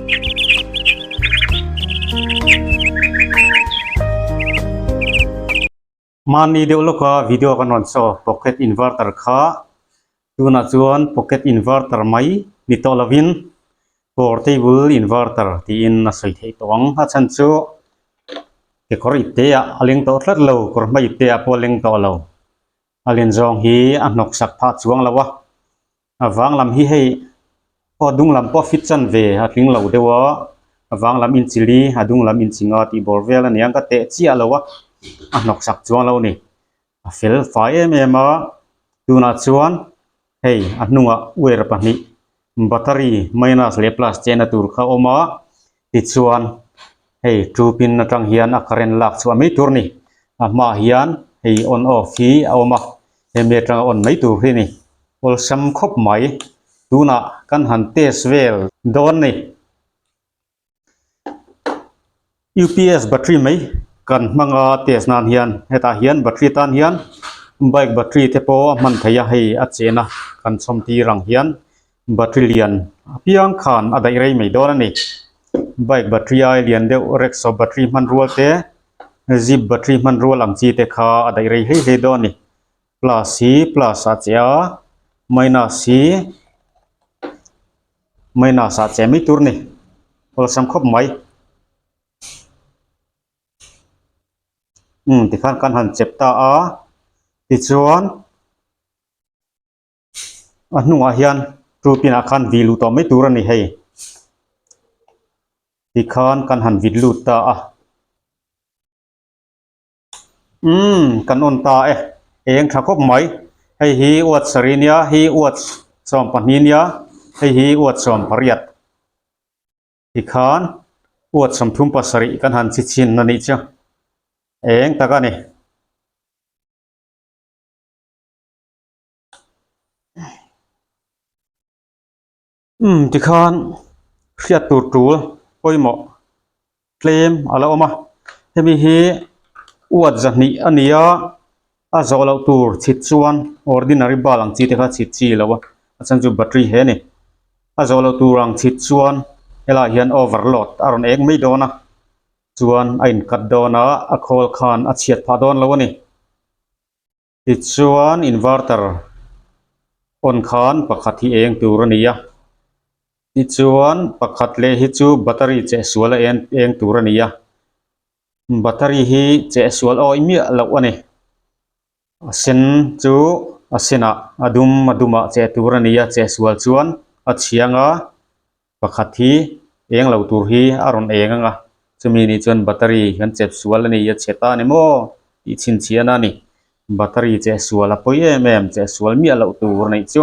Mahni deuh lawka video kan rawn saw pocket inverter kha tunah chuan pocket inverter mai ni tawh lovin portable inverter tiin a sawi theih tawh ang a chhan chu kekawr ipte ah a leng tawh tlat lo kawr hma ipte ah pawh a leng tawh lo a len zawng hi a hnawk sak phah chuang lo a a vang lam hi hei aw a dung lam pawh fit chan ve a tling lo deuh a a vang lam inchi li a dung lam inchi nga tih bawr vel a ni ang ka teh chiah lo a a hnawk sak chuang lo a ni a fel fai em em a tunah chuan hei a hnungah wire pahnih battery minus leh plus chena tur kha a awm a tichuan hei two pin atang hian a current lak chhuah mai tur a ni a hmaah hian hei on off hi a awm a hemi atanga on mai tur hi a ni awlsam khawp mai tunah kan han test vel dawn a ni. UPS battery mai kan hmang a test nan hian hetah hian battery tan hian bike battery te pawh a hman theih a hei a chena kan chhawm tir ang hian battery lian apiang khan a daih rei mai dawn a ni bike battery ai lian deuh rickshaw battery hmanrua te jeep battery hmanrua ang chi te kha a daih rei hlei hlei dawn a ni plus hi plus ah che a minus hi minus ah che mai tur a ni awlsam khawp mai umm tikhan kan han chep ta a tichuan a hnungah hian two pin ah khan vih luh tawh mai tur a ni hei tikhan kan han vit lut ta a. Umm kan on ta e eng tha khawp mai hei hi watt sarih nia hi watt 12 nia hei hi watt 18 tikhan watt 37 kan han chi chhin a nih chu eng tak a ni. Umm tikhan hriat tur tul pawimawh tlem a la awm a hemi hi uat zahnih a ni a a zawh loh tur chhit chuan ordinary bulb ang chi te kha chhit chi lo a a chhan chu battery he a ni a zawh loh tur ang chhit chuan helaiah hian overload a rawn eng mai dawn a chuan a in cut dawn a a khawl khan a chhiat phah dawn lo a ni. Tichuan inverter on khan pakhat hi eng tur a ni a tichuan pakhat leh hi chu battery cheh sual a en eng tur a ni a battery hi cheh sual awi miah loh a ni a sen chu a senah a dum a dumah cheh tur a ni a cheh sual chuan a chhiang a. Pakhat hi eng lo tur hi a rawn eng ang a, chumi nih chuan battery kan chep sual a ni, a chhe ta a ni maw tih chhinchhiahna a ni. Battery cheh sual a pawi em em, cheh sual miah loh tur a nih chu.